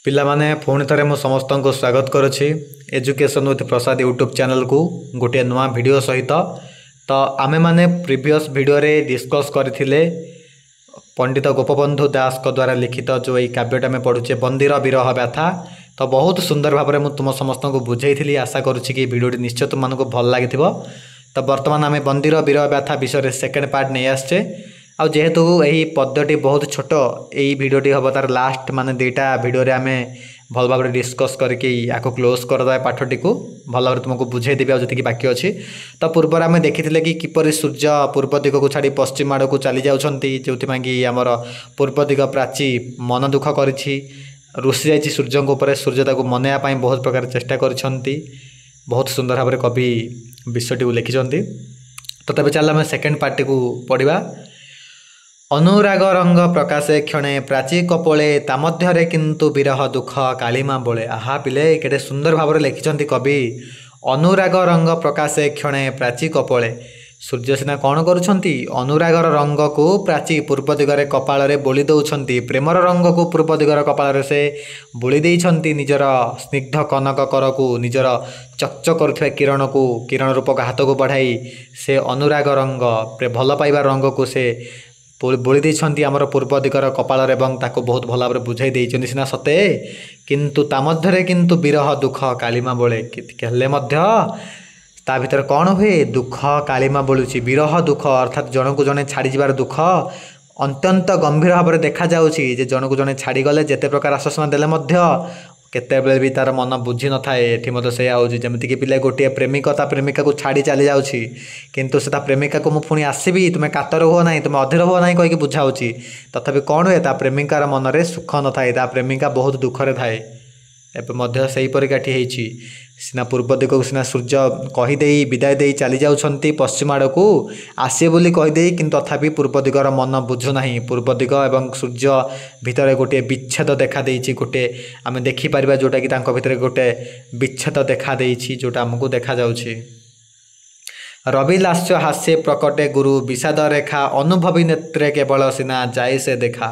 ପିଲାମାନେ, ପୁଣି ଥରେ ମୁଁ ସମସ୍ତଙ୍କୁ ସ୍ୱାଗତ କରୁଛି ଏଜୁକେସନ୍ ୱିଥ୍ ପ୍ରସାଦ ୟୁଟ୍ୟୁବ୍ ଚ୍ୟାନେଲ୍କୁ ଗୋଟିଏ ନୂଆ ଭିଡ଼ିଓ ସହିତ। ତ ଆମେମାନେ ପ୍ରିଭିୟସ୍ ଭିଡ଼ିଓରେ ଡିସ୍କସ୍ କରିଥିଲେ ପଣ୍ଡିତ ଗୋପବନ୍ଧୁ ଦାସଙ୍କ ଦ୍ୱାରା ଲିଖିତ ଯେଉଁ ଏଇ କାବ୍ୟଟା ଆମେ ପଢ଼ୁଛେ, ବନ୍ଦୀର ବିରହ ବ୍ୟଥା। ତ ବହୁତ ସୁନ୍ଦର ଭାବରେ ମୁଁ ତୁମ ସମସ୍ତଙ୍କୁ ବୁଝେଇଥିଲି। ଆଶା କରୁଛି କି ଭିଡ଼ିଓଟି ନିଶ୍ଚୟ ତୁମମାନଙ୍କୁ ଭଲ ଲାଗିଥିବ। ତ ବର୍ତ୍ତମାନ ଆମେ ବନ୍ଦୀର ବିରହ ବ୍ୟଥା ବିଷୟରେ ସେକେଣ୍ଡ ପାର୍ଟ ନେଇ ଆସିଛେ। ଆଉ ଯେହେତୁ ଏହି ପଦ୍ୟଟି ବହୁତ ଛୋଟ, ଏଇ ଭିଡ଼ିଓଟି ହେବ ତାର ଲାଷ୍ଟ, ମାନେ ଦୁଇଟା ଭିଡ଼ିଓରେ ଆମେ ଭଲ ଭାବରେ ଡିସ୍କସ୍ କରିକି ୟାକୁ କ୍ଲୋଜ୍ କରିଦେବା ପାଠଟିକୁ। ଭଲ ଭାବରେ ତୁମକୁ ବୁଝେଇଦେବି ଆଉ ଯେତିକି ବାକି ଅଛି। ତ ପୂର୍ବରୁ ଆମେ ଦେଖିଥିଲେ କି କିପରି ସୂର୍ଯ୍ୟ ପୂର୍ବ ଦିଗକୁ ଛାଡ଼ି ପଶ୍ଚିମ ଆଡ଼କୁ ଚାଲି ଯାଉଛନ୍ତି, ଯେଉଁଥିପାଇଁ କି ଆମର ପୂର୍ବ ଦିଗ ପ୍ରାଚୀ ମନ ଦୁଃଖ କରିଛି, ରୁଷି ଯାଇଛି ସୂର୍ଯ୍ୟଙ୍କ ଉପରେ। ସୂର୍ଯ୍ୟ ତାକୁ ମନେଇବା ପାଇଁ ବହୁତ ପ୍ରକାର ଚେଷ୍ଟା କରିଛନ୍ତି। ବହୁତ ସୁନ୍ଦର ଭାବରେ କବି ବିଷୟଟିକୁ ଲେଖିଛନ୍ତି। ତ ତେବେ ଚାଲ ଆମେ ସେକେଣ୍ଡ ପାର୍ଟଟିକୁ ପଢ଼ିବା। ଅନୁରାଗ ରଙ୍ଗ ପ୍ରକାଶେ କ୍ଷଣେ ପ୍ରାଚୀ କପୋଳେ, ତା ମଧ୍ୟରେ କିନ୍ତୁ ବିରହ ଦୁଃଖ କାଳିମା ବୋଳେ। ଆହା ପିଲେ, କେତେ ସୁନ୍ଦର ଭାବରେ ଲେଖିଛନ୍ତି କବି। ଅନୁରାଗ ରଙ୍ଗ ପ୍ରକାଶେ କ୍ଷଣେ ପ୍ରାଚୀ କପୋଳେ। ସୂର୍ଯ୍ୟ ସିନା କ'ଣ କରୁଛନ୍ତି? ଅନୁରାଗର ରଙ୍ଗକୁ ପ୍ରାଚୀ ପୂର୍ବ ଦିଗରେ କପାଳରେ ବୋଳି ଦେଉଛନ୍ତି। ପ୍ରେମର ରଙ୍ଗକୁ ପୂର୍ବ ଦିଗର କପାଳରେ ସେ ବୋଳି ଦେଇଛନ୍ତି। ନିଜର ସ୍ନିଗ୍ଧ କନକ କରକୁ, ନିଜର ଚକଚକ କରୁଥିବା କିରଣକୁ, କିରଣ ରୂପକ ହାତକୁ ବଢ଼ାଇ ସେ ଅନୁରାଗ ରଙ୍ଗ, ଭଲ ପାଇବା ରଙ୍ଗକୁ ସେ ବୋଳି ଦେଇଛନ୍ତି ଆମର ପୂର୍ବ ଦିଗର କପାଳରେ ଏବଂ ତାକୁ ବହୁତ ଭଲ ଭାବରେ ବୁଝାଇ ଦେଇଛନ୍ତି ସିନା ସତେ, କିନ୍ତୁ ତା ମଧ୍ୟରେ କିନ୍ତୁ ବିରହ ଦୁଃଖ କାଳିମା ବୋଳେ। ହେଲେ ମଧ୍ୟ ତା ଭିତରେ କ'ଣ ହୁଏ? ଦୁଃଖ କାଳିମା ବୋଳୁଛି। ବିରହ ଦୁଃଖ, ଅର୍ଥାତ୍ ଜଣକୁ ଜଣେ ଛାଡ଼ିଯିବାର ଦୁଃଖ ଅତ୍ୟନ୍ତ ଗମ୍ଭୀର ଭାବରେ ଦେଖାଯାଉଛି ଯେ ଜଣକୁ ଜଣେ ଛାଡ଼ିଗଲେ ଯେତେ ପ୍ରକାର ଆଶ୍ୱାସନା ଦେଲେ ମଧ୍ୟ କେତେବେଳେ ବି ତାର ମନ ବୁଝିନଥାଏ। ଏଠି ମଧ୍ୟ ସେଇଆ ହେଉଛି। ଯେମିତିକି ପିଲା, ଗୋଟିଏ ପ୍ରେମିକ ତା ପ୍ରେମିକାକୁ ଛାଡ଼ି ଚାଲି ଯାଉଛି, କିନ୍ତୁ ସେ ତା ପ୍ରେମିକାକୁ ମୁଁ ପୁଣି ଆସିବି, ତୁମେ କାତର ହୁଅ ନାହିଁ, ତୁମେ ଅଧୀର ହୁଅ ନାହିଁ କହିକି ବୁଝାଉଛି। ତଥାପି କ'ଣ ହୁଏ? ତା ପ୍ରେମିକାର ମନରେ ସୁଖ ନଥାଏ, ତା ପ୍ରେମିକା ବହୁତ ଦୁଃଖରେ ଥାଏ। ଏବେ ମଧ୍ୟ ସେହିପରିକା ଏଠି ହେଇଛି। ସିନା ପୂର୍ବ ଦିଗକୁ ସିନା ସୂର୍ଯ୍ୟ କହିଦେଇ ବିଦାୟ ଦେଇ ଚାଲି ଯାଉଛନ୍ତି, ପଶ୍ଚିମ ଆଡ଼କୁ ଆସିବେ ବୋଲି କହିଦେଇ, କିନ୍ତୁ ତଥାପି ପୂର୍ବ ଦିଗର ମନ ବୁଝୁନାହିଁ। ପୂର୍ବ ଦିଗ ଏବଂ ସୂର୍ଯ୍ୟ ଭିତରେ ଗୋଟିଏ ବିଚ୍ଛେଦ ଦେଖାଦେଇଛି, ଗୋଟିଏ ଆମେ ଦେଖିପାରିବା ଯେଉଁଟାକି ତାଙ୍କ ଭିତରେ ଗୋଟେ ବିଚ୍ଛେଦ ଦେଖାଦେଇଛି, ଯେଉଁଟା ଆମକୁ ଦେଖାଯାଉଛି। ରବି ଲାସ୍ୟ ହାସ୍ୟେ ପ୍ରକଟେ ଗୁରୁ ବିଷାଦ ରେଖା, ଅନୁଭବୀ ନେତ୍ରେ କେବଳ ସିନା ଯାଏ ସେ ଦେଖା।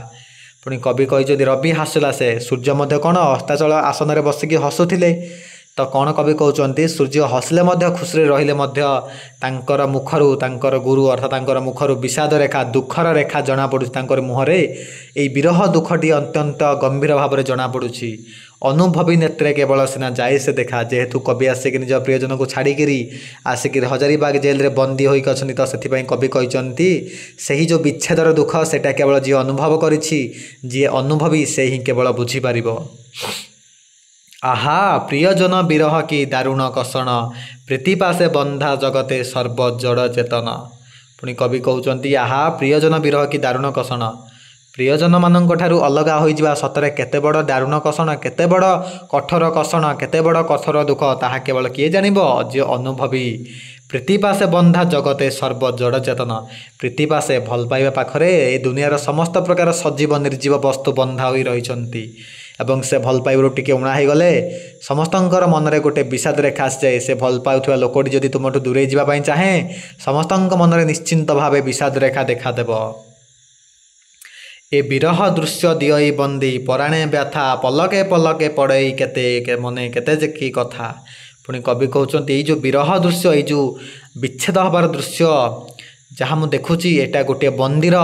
ପୁଣି କବି କହିଛନ୍ତି, ରବି ହାସ୍ୟଲାସେ, ସୂର୍ଯ୍ୟ ମଧ୍ୟ କ'ଣ ଅସ୍ତାଚଳ ଆସନରେ ବସିକି ହସୁଥିଲେ। ତ କ'ଣ କବି କହୁଛନ୍ତି? ସୂର୍ଯ୍ୟ ହସିଲେ ମଧ୍ୟ, ଖୁସିରେ ରହିଲେ ମଧ୍ୟ ତାଙ୍କର ମୁଖରୁ, ତାଙ୍କର ଗୁରୁ ଅର୍ଥାତ୍ ତାଙ୍କର ମୁଖରୁ ବିଷାଦ ରେଖା, ଦୁଃଖର ରେଖା ଜଣାପଡ଼ୁଛି। ତାଙ୍କର ମୁହଁରେ ଏଇ ବିରହ ଦୁଃଖଟି ଅତ୍ୟନ୍ତ ଗମ୍ଭୀର ଭାବରେ ଜଣାପଡ଼ୁଛି। ଅନୁଭବୀ ନେତ୍ରେ କେବଳ ସିନା ଯାଏ ସେ ଦେଖା। ଯେହେତୁ କବି ଆସିକି ନିଜ ପ୍ରିୟଜନକୁ ଛାଡ଼ିକିରି ଆସିକିରି ହଜାରିବାଗ ଜେଲରେ ବନ୍ଦୀ ହୋଇକି ଅଛନ୍ତି, ତ ସେଥିପାଇଁ କବି କହିଛନ୍ତି ସେହି ଯେଉଁ ବିଚ୍ଛେଦର ଦୁଃଖ, ସେଇଟା କେବଳ ଯିଏ ଅନୁଭବ କରିଛି, ଯିଏ ଅନୁଭବୀ, ସେ ହିଁ କେବଳ ବୁଝିପାରିବ। ଆହା ପ୍ରିୟଜନ ବିରହ କି ଦାରୁଣ କଷଣ, ପ୍ରୀତିପାଶେ ବନ୍ଧା ଜଗତେ ସର୍ବ ଜଡ଼ ଚେତନ। ପୁଣି କବି କହୁଛନ୍ତି, ଆହା ପ୍ରିୟଜନ ବିରହ କି ଦାରୁଣ କଷଣ, ପ୍ରିୟଜନମାନଙ୍କ ଠାରୁ ଅଲଗା ହୋଇଯିବା ସତରେ କେତେ ବଡ଼ ଦାରୁଣ କଷଣ, କେତେ ବଡ଼ କଠୋର କଷଣ, କେତେ ବଡ଼ କଠୋର ଦୁଃଖ, ତାହା କେବଳ କିଏ ଜାଣିବ? ଯିଏ ଅନୁଭବୀ। ପ୍ରୀତିପାଶେ ବନ୍ଧା ଜଗତେ ସର୍ବ ଜଡ଼ ଚେତନ। ପ୍ରୀତିପାଶେ, ଭଲ ପାଇବା ପାଖରେ ଏ ଦୁନିଆର ସମସ୍ତ ପ୍ରକାର ସଜୀବ ନିର୍ଜୀବ ବସ୍ତୁ ବନ୍ଧା ହୋଇ ରହିଛନ୍ତି ଏବଂ ସେ ଭଲ ପାଇବାରୁ ଟିକେ ଉଣା ହେଇଗଲେ ସମସ୍ତଙ୍କର ମନରେ ଗୋଟେ ବିଷାଦ ରେଖା ଆସିଯାଏ। ସେ ଭଲ ପାଉଥିବା ଲୋକଟି ଯଦି ତୁମଠୁ ଦୂରେଇ ଯିବା ପାଇଁ ଚାହେଁ, ସମସ୍ତଙ୍କ ମନରେ ନିଶ୍ଚିନ୍ତ ଭାବେ ବିଷାଦ ରେଖା ଦେଖାଦେବ। ଏ ବିରହ ଦୃଶ୍ୟ ଦିଅଇ ବନ୍ଦୀ ପରାଣେ ବ୍ୟଥା, ପଲକେ ପଲକେ ପଡ଼େଇ କେତେ ମନେ କେତେ ଯେ କି କଥା। ପୁଣି କବି କହୁଛନ୍ତି, ଏଇ ଯେଉଁ ବିରହ ଦୃଶ୍ୟ, ଏଇ ଯେଉଁ ବିଚ୍ଛେଦ ହେବାର ଦୃଶ୍ୟ ଯାହା ମୁଁ ଦେଖୁଛି, ଏଇଟା ଗୋଟିଏ ବନ୍ଦୀର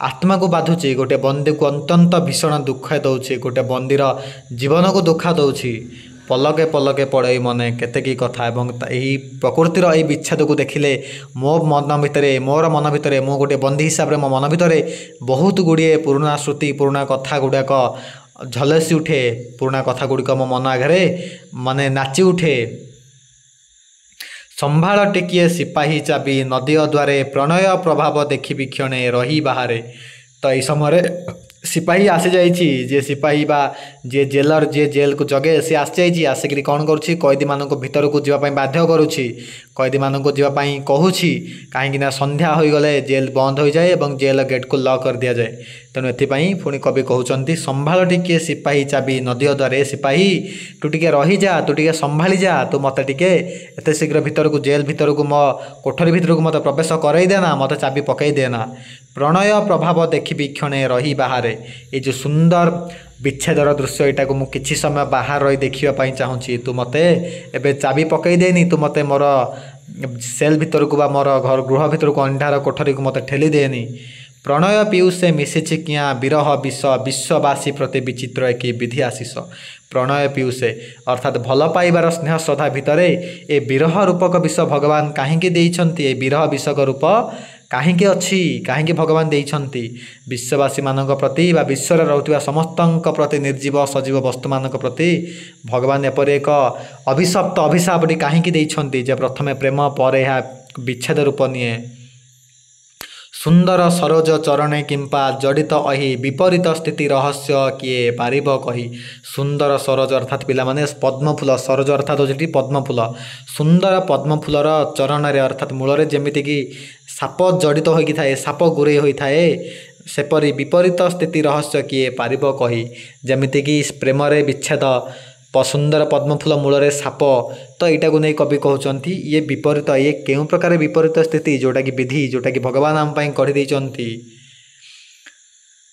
ଆତ୍ମାକୁ ବାଧୁଛି, ଗୋଟିଏ ବନ୍ଦୀକୁ ଅତ୍ୟନ୍ତ ଭୀଷଣ ଦୁଃଖ ଦେଉଛି, ଗୋଟିଏ ବନ୍ଦୀର ଜୀବନକୁ ଦୁଃଖ ଦେଉଛି। ପଲକେ ପଲକେ ପଡ଼େଇ ମନେ କେତେ କି କଥା। ଏବଂ ଏହି ପ୍ରକୃତିର ଏହି ବିଚ୍ଛେଦକୁ ଦେଖିଲେ ମୋ ମନ ଭିତରେ, ମୋର ମନ ଭିତରେ, ମୁଁ ଗୋଟିଏ ବନ୍ଦୀ ହିସାବରେ ମୋ ମନ ଭିତରେ ବହୁତ ଗୁଡ଼ିଏ ପୁରୁଣା ଶ୍ରୁତି, ପୁରୁଣା କଥା ଗୁଡ଼ାକ ଝଲସି ଉଠେ। ପୁରୁଣା କଥା ଗୁଡ଼ିକ ମୋ ମନ ଆଗରେ ମାନେ ନାଚି ଉଠେ। ସମ୍ଭାଳ ଟିକିଏ ସିପାହୀ ଚାବି ନଦୀୟ ଦ୍ୱାରେ, ପ୍ରଣୟ ପ୍ରଭାବ ଦେଖିବି କ୍ଷଣେ ରହି ବାହାରେ। ତ ଏହି ସମୟରେ ସିପାହୀ ଆସିଯାଇଛି। ଯିଏ ସିପାହୀ ବା ଯିଏ ଜେଲର, ଯିଏ ଜେଲକୁ ଜଗେ, ସେ ଆସିଯାଇଛି। ଆସିକିରି କ'ଣ କରୁଛି? କଏଦୀମାନଙ୍କୁ ଭିତରକୁ ଯିବା ପାଇଁ ବାଧ୍ୟ କରୁଛି, କଏଦୀମାନଙ୍କୁ ଯିବା ପାଇଁ କହୁଛି, କାହିଁକିନା ସନ୍ଧ୍ୟା ହୋଇଗଲେ ଜେଲ ବନ୍ଦ ହୋଇଯାଏ ଏବଂ ଜେଲ ଗେଟ୍କୁ ଲକ୍ କରିଦିଆଯାଏ। ତେଣୁ ଏଥିପାଇଁ ପୁଣି କବି କହୁଛନ୍ତି, ସମ୍ଭାଳ ଟିକିଏ ସିପାହୀ ଚାବି ନଦୀୟ ଦ୍ୱାରେ। ସିପାହୀ, ତୁ ଟିକେ ରହିଯା, ତୁ ଟିକେ ସମ୍ଭାଳି ଯା, ତୁ ମୋତେ ଟିକେ ଏତେ ଶୀଘ୍ର ଭିତରକୁ, ଜେଲ ଭିତରକୁ, ମୋ କୋଠରୀ ଭିତରକୁ ମୋତେ ପ୍ରବେଶ କରାଇ ଦେ ନା, ମୋତେ ଚାବି ପକାଇ ଦେ ନା। ପ୍ରଣୟ ପ୍ରଭାବ ଦେଖିବି କ୍ଷଣେ ରହି ବାହାରେ। ବାହାରେ। ଏ ଯେଉଁ ସୁନ୍ଦର ବିଚ୍ଛେଦର ଦୃଶ୍ୟ, ଏଇଟାକୁ ମୁଁ କିଛି ସମୟ ବାହାରେ ରହି ଦେଖିବା ପାଇଁ ଚାହୁଁଛି। ତୁ ମୋତେ ଏବେ ଚାବି ପକାଇ ଦେଇନି, ତୁ ମୋତେ ମୋର ସେଲ୍ ଭିତରକୁ ବା ମୋର ଘର ଗୃହ ଭିତରକୁ, ଅନ୍ଧାର କୋଠରୀକୁ ମୋତେ ଠେଲି ଦେନି। ପ୍ରଣୟ ପିୟୁଷେ ମିଶିଛି କିଆଁ ବିରହ ବିଷ, ବିଶ୍ୱବାସୀ ପ୍ରତି ବିଚିତ୍ର କି ବିଧି ଆଶିଷ। ପ୍ରଣୟ ପିୟୁଷେ ଅର୍ଥାତ୍ ଭଲ ପାଇବାର ସ୍ନେହ ଶ୍ରଦ୍ଧା ଭିତରେ ଏ ବିରହ ରୂପକ ବିଷ ଭଗବାନ କାହିଁକି ଦେଇଛନ୍ତି? ଏ ବିରହ ବିଷକ ରୂପ କାହିଁକି ଅଛି? କାହିଁକି ଭଗବାନ ଦେଇଛନ୍ତି? ବିଶ୍ୱବାସୀମାନଙ୍କ ପ୍ରତି ବା ବିଶ୍ୱରେ ରହୁଥିବା ସମସ୍ତଙ୍କ ପ୍ରତି, ନିର୍ଜୀବ ସଜୀବ ବସ୍ତୁମାନଙ୍କ ପ୍ରତି ଭଗବାନ ଏପରି ଏକ ଅଭିଶପ୍ତ ଅଭିଶାପଟି କାହିଁକି ଦେଇଛନ୍ତି ଯେ ପ୍ରଥମେ ପ୍ରେମ, ପରେ ଏହା ବିଚ୍ଛେଦ ରୂପ ନିଏ? ସୁନ୍ଦର ସରୋଜ ଚରଣେ କିମ୍ପା ଜଡ଼ିତ ଅହି, ବିପରୀତ ସ୍ଥିତି ରହସ୍ୟ କିଏ ପାରିବ କହି। ସୁନ୍ଦର ସରୋଜ ଅର୍ଥାତ୍ ପିଲାମାନେ ପଦ୍ମଫୁଲ, ସରୋଜ ଅର୍ଥାତ୍ ହେଉଛି ପଦ୍ମଫୁଲ। ସୁନ୍ଦର ପଦ୍ମଫୁଲର ଚରଣରେ ଅର୍ଥାତ୍ ମୂଳରେ ଯେମିତିକି ସାପ ଜଡ଼ିତ ହୋଇକି ଥାଏ, ସାପ ଗୁରେଇ ହୋଇଥାଏ, ସେପରି ବିପରୀତ ସ୍ଥିତି ରହସ୍ୟ କିଏ ପାରିବ କହି। ଯେମିତିକି ପ୍ରେମରେ ବିଚ୍ଛେଦ, ସୁନ୍ଦର ପଦ୍ମଫୁଲ ମୂଳରେ ସାପ, ତ ଏଇଟାକୁ ନେଇ କବି କହୁଛନ୍ତି ଇଏ ବିପରୀତ, ଇଏ କେଉଁ ପ୍ରକାର ବିପରୀତ ସ୍ଥିତି ଯେଉଁଟାକି ବିଧି, ଯେଉଁଟାକି ଭଗବାନ ଆମ ପାଇଁ ଗଢ଼ି ଦେଇଛନ୍ତି।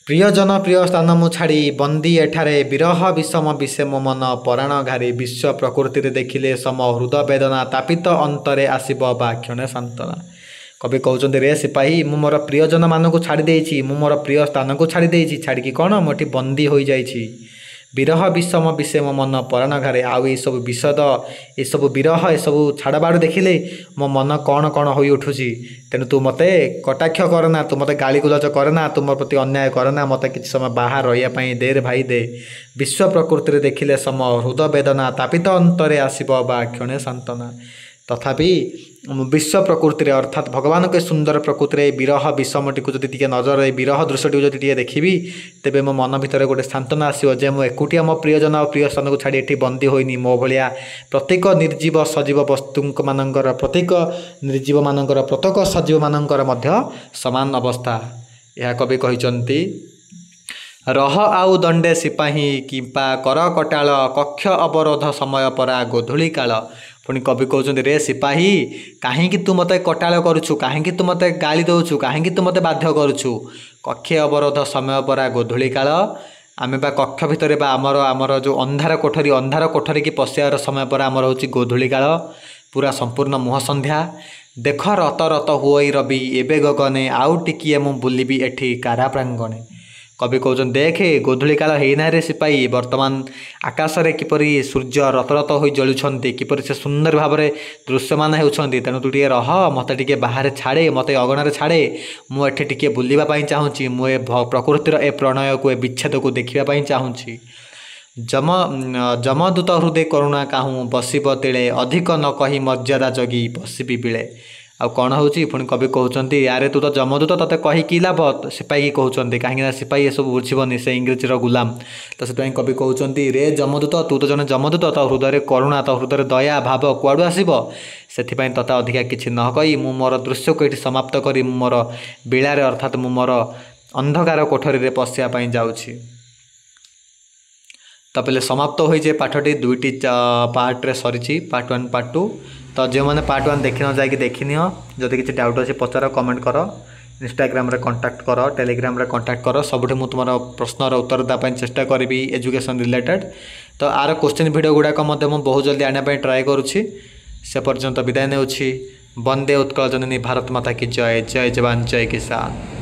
ପ୍ରିୟଜନ ପ୍ରିୟ ସ୍ଥାନ ମୁଁ ଛାଡ଼ି ବନ୍ଦୀ ଏଠାରେ, ବିରହ ବିଷମ ବିଷେ ମୋ ମନ ପରାଣ ଘାରି। ବିଶ୍ୱ ପ୍ରକୃତିରେ ଦେଖିଲେ ସମ ହୃଦ ବେଦନା, ତାପିତ ଅନ୍ତରେ ଆସିବ ବା କ୍ଷଣେ ସାନ୍ତ୍ୱନା। କବି କହୁଛନ୍ତି ରେ ସିପାହୀ, ମୁଁ ମୋର ପ୍ରିୟଜନମାନଙ୍କୁ ଛାଡ଼ି ଦେଇଛି, ମୁଁ ମୋର ପ୍ରିୟ ସ୍ଥାନକୁ ଛାଡ଼ି ଦେଇଛି, ଛାଡ଼ିକି କ'ଣ ମୁଁ ଏଠି ବନ୍ଦୀ ହୋଇଯାଇଛି। ବିରହ ବିଷମ ବିଷେ ମୋ ମନ ପରାଣ ଘାରେ, ଆଉ ଏସବୁ ବିଷଦ, ଏସବୁ ବିରହ, ଏସବୁ ଛାଡ଼ବାଡ଼ ଦେଖିଲେ ମୋ ମନ କ'ଣ କ'ଣ ହୋଇ ଉଠୁଛି। ତେଣୁ ତୁ ମୋତେ କଟାକ୍ଷ କରନା, ତୁ ମୋତେ ଗାଳିଗୁଲଜ କରନା, ତୁ ମୋ ପ୍ରତି ଅନ୍ୟାୟ କରନା, ମୋତେ କିଛି ସମୟ ବାହାର ରହିବା ପାଇଁ ଦେ ରେ ଭାଇ ଦେ। ବିଶ୍ୱ ପ୍ରକୃତିରେ ଦେଖିଲେ ସମ ହୃଦ ବେଦନା, ତାପିତ ଅନ୍ତରେ ଆସିବ ବା କ୍ଷଣେ ସାନ୍ତ୍ୱନା। ତଥାପି ବିଶ୍ୱ ପ୍ରକୃତିରେ ଅର୍ଥାତ୍ ଭଗବାନଙ୍କ ଏ ସୁନ୍ଦର ପ୍ରକୃତିରେ ଏ ବିରହ ବିଷମଟିକୁ ଯଦି ଟିକେ ନଜର, ଏ ବିରହ ଦୃଶ୍ୟଟିକୁ ଯଦି ଟିକେ ଦେଖିବି, ତେବେ ମୋ ମନ ଭିତରେ ଗୋଟେ ସାନ୍ତ୍ୱନା ଆସିବ ଯେ ମୁଁ ଏକୁଟିଆ ମୋ ପ୍ରିୟଜନ ଆଉ ପ୍ରିୟ ସ୍ଥାନକୁ ଛାଡ଼ି ଏଠି ବନ୍ଦୀ ହୋଇନି। ମୋ ଭଳିଆ ପ୍ରତ୍ୟେକ ନିର୍ଜୀବ ସଜୀବ ବସ୍ତୁମାନଙ୍କର, ପ୍ରତ୍ୟେକ ନିର୍ଜୀବମାନଙ୍କର, ପ୍ରତ୍ୟେକ ସଜୀବମାନଙ୍କର ମଧ୍ୟ ସମାନ ଅବସ୍ଥା, ଏହା କବି କହିଛନ୍ତି। ରହ ଆଉ ଦଣ୍ଡେ ସିପାହୀ କିମ୍ବା କର କଟାଳ, କକ୍ଷ ଅବରୋଧ ସମୟ ପରା ଗୋଧୂଳି କାଳ। ପୁଣି କବି କହୁଛନ୍ତି ରେ ସିପାହୀ, କାହିଁକି ତୁ ମୋତେ କଟାଳ କରୁଛୁ? କାହିଁକି ତୁ ମୋତେ ଗାଳି ଦେଉଛୁ? କାହିଁକି ତୁ ମୋତେ ବାଧ୍ୟ କରୁଛୁ? କକ୍ଷ ଅବରୋଧ ସମୟ ପରା ଗୋଧୂଳି କାଳ। ଆମେ ବା କକ୍ଷ ଭିତରେ ବା ଆମର ଯେଉଁ ଅନ୍ଧାର କୋଠରୀ, ଅନ୍ଧାର କୋଠରୀକି ପଶିବାର ସମୟ ପରା ଆମର ହେଉଛି ଗୋଧୂଳି କାଳ, ପୁରା ସମ୍ପୂର୍ଣ୍ଣ ମୁହଁ ସନ୍ଧ୍ୟା। ଦେଖ ରତ ରତ ହୁଅଇ ରବି ଏବେ ଗଗନେ, ଆଉ ଟିକିଏ ମୁଁ ବୁଲିବି ଏଠି କାରା ପ୍ରାଙ୍ଗଣେ। କବି କହୁଛନ୍ତି ଦେଖେ ଗୋଧୂଳି କାଳ ହେଇନାହିଁ ରେ ସିପାହୀ, ବର୍ତ୍ତମାନ ଆକାଶରେ କିପରି ସୂର୍ଯ୍ୟ ରତରତ ହୋଇ ଜଳୁଛନ୍ତି, କିପରି ସେ ସୁନ୍ଦର ଭାବରେ ଦୃଶ୍ୟମାନ ହେଉଛନ୍ତି। ତେଣୁ ତୁ ଟିକେ ରହ, ମୋତେ ଟିକେ ବାହାରେ ଛାଡ଼େ, ମୋତେ ଅଗଣାରେ ଛାଡ଼େ, ମୁଁ ଏଠି ଟିକେ ବୁଲିବା ପାଇଁ ଚାହୁଁଛି, ମୁଁ ଏ ପ୍ରକୃତିର ଏ ପ୍ରଣୟକୁ, ଏ ବିଚ୍ଛେଦକୁ ଦେଖିବା ପାଇଁ ଚାହୁଁଛି। ଯମ ଯମଦୂତ ହୃଦୟ କରୁଣା କାହୁଁ ବସିବ ତିଳେ, ଅଧିକ ନ କହି ମର୍ଯ୍ୟାଦା ଜଗି ବସିବି ବିଳେ। ଆଉ କ'ଣ ହେଉଛି? ପୁଣି କବି କହୁଛନ୍ତି ଆରେ ତୁ ତ ଯମଦୂତ, ତୋତେ କହି କି ଲାଭ? ସିପାହୀ କହୁଛନ୍ତି, କାହିଁକିନା ସିପାହୀ ଏସବୁ ବୁଝିବନି, ସେ ଇଂରେଜୀର ଗୁଲାମ। ତ ସେଥିପାଇଁ କବି କହୁଛନ୍ତି ରେ ଯମଦୂତ, ତୁ ତ ଜଣେ ଯମଦୂତ, ତୋ ହୃଦୟରେ କରୁଣା, ତୋ ହୃଦୟରେ ଦୟା ଭାବ କୁଆଡ଼ୁ ଆସିବ? ସେଥିପାଇଁ ତୋତେ ଅଧିକା କିଛି ନ କହି ମୁଁ ମୋର ଦୃଶ୍ୟକୁ ଏଠି ସମାପ୍ତ କରି ମୁଁ ମୋର ବିଳାରେ ଅର୍ଥାତ୍ ମୁଁ ମୋର ଅନ୍ଧକାର କୋଠରୀରେ ପଶିବା ପାଇଁ ଯାଉଛି। ତାପରେ ସମାପ୍ତ ହୋଇଛି ପାଠଟି, ଦୁଇଟି ପାର୍ଟରେ ସରିଛି, ପାର୍ଟ 1 ପାର୍ଟ 2। ତ ଯେଉଁମାନେ ପାର୍ଟ 1 ଦେଖିନ ଯାଇକି ଦେଖିନିଅ। ଯଦି କିଛି ଡାଉଟ୍ ଅଛି ପଚାର, କମେଣ୍ଟ କର, ଇନଷ୍ଟାଗ୍ରାମରେ କଣ୍ଟାକ୍ଟ କର, ଟେଲିଗ୍ରାମରେ କଣ୍ଟାକ୍ଟ କର, ସବୁଠି ମୁଁ ତୁମର ପ୍ରଶ୍ନର ଉତ୍ତର ଦେବା ପାଇଁ ଚେଷ୍ଟା କରିବି ଏଜୁକେସନ୍ ରିଲେଟେଡ଼୍। ତ ଆର କୋଶ୍ଚିନ୍ ଭିଡ଼ିଓ ଗୁଡ଼ାକ ମଧ୍ୟ ମୁଁ ବହୁତ ଜଲ୍ଦି ଆଣିବା ପାଇଁ ଟ୍ରାଏ କରୁଛି। ସେ ପର୍ଯ୍ୟନ୍ତ ବିଦାୟ ନେଉଛି। ବନ୍ଦେ ଉତ୍କଳ ଜନନୀ ଭାରତ ମାତା କି ଜୟ, ଜୟ ଯବାନ ଜୟ କିଷାନ।